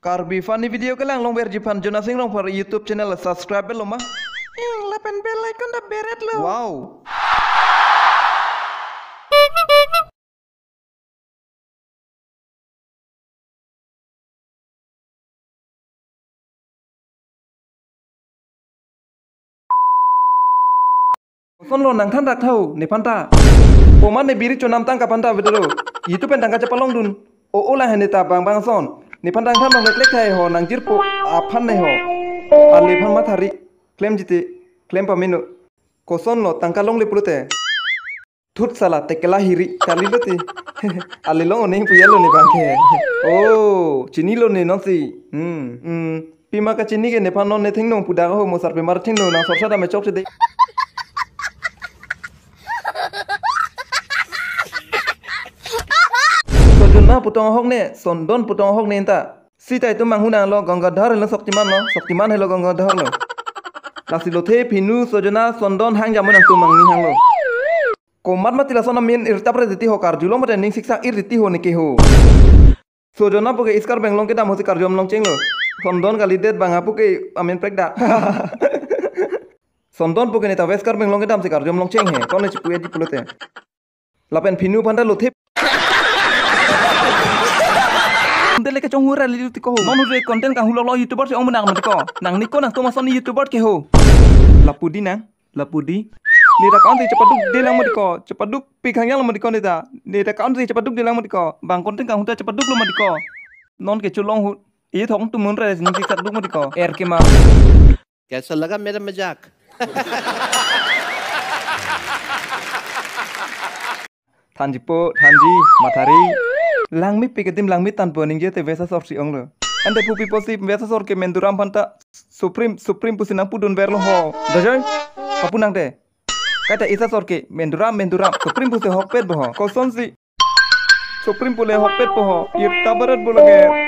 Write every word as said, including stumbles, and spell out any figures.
Karbi funny video kelang longverji aphan Jonasing Rongphar YouTube channel subscribe lo ma. Ing lapen bell icon ta beret lo. Wow. Kosonlo nangthan rak tha ho, nephan ta. Komat ne biri chonam tangka aphan ta video. YouTube pen tangka chepalongdun. O o lang hene ta bang bang ason. Nephan tangthan bang leklek thai ho nangjirpo aphan ne ho. Ale aphan mathari. Klemjite, klem pameno. Kosonlo tangka longle pulote. Thut sala tekela hiri kalilo ti. Ale long oning puya lo ne bang ke. Oh, chinilo ne nonsi. Hmm, hmm. Pima kachini ke nephan non ne thengno puda ho mo sarpimar thengno nang sorsa dame chokche de. Sojona putong ahok ne, Sondon putong ahok ne ta. Sita itum manghu nanglo Gangadhar helo Shaktiman lo, Shaktiman helo Gangadhar lo. Lasi lothe phinu Sojona Sondon hang jamu nangtum mangni hanglo. Komat mati lason amen irtap re titi ho karjulo mate ning siksak ir titi ho neke ho. Sojona puke iskar benglong kedam hosi karjom longcheng lo. Sondon kalidet bang apuke amen prekdak. Sondon puke neta veskar benglong kedam si karjom longcheng he. Ton ne chipu edi pulote. Lapen phinu aphan ta lothip. Dele ke chonghur ali tiko. Non hure content kanghu lok lo YouTuber si ong menak matiko. Nangni ko nangtum ason YouTuber ke ho. Lapu di nang. Lapu di. Neta account si chepaduk de lang matiko. Chepaduk pik hangyang lang matiko neta. Neta account si chepaduk de lang matiko. Bang content kanghu ta chepaduk lo matiko. Non ke cholong hu. Iya thong tumun re sini siksak duk matiko. Er ke ma. कैसा लगा मेरा मजाक? Thanji po, thanji, mathari. Langmepik adim langme tanpo ningje te vesa sorsi onglo. Ante pupi posi vesa sor ke Menduram aphan ta Supreme, Supreme pusi nangpudun verlo ho. Dajoi, papu nang te. Kaita isa sor ke Menduram, Menduram, Supreme pusi hokpet bo ho. Kosonsi Supreme pule hokpet po ho. Irta barat bo lage.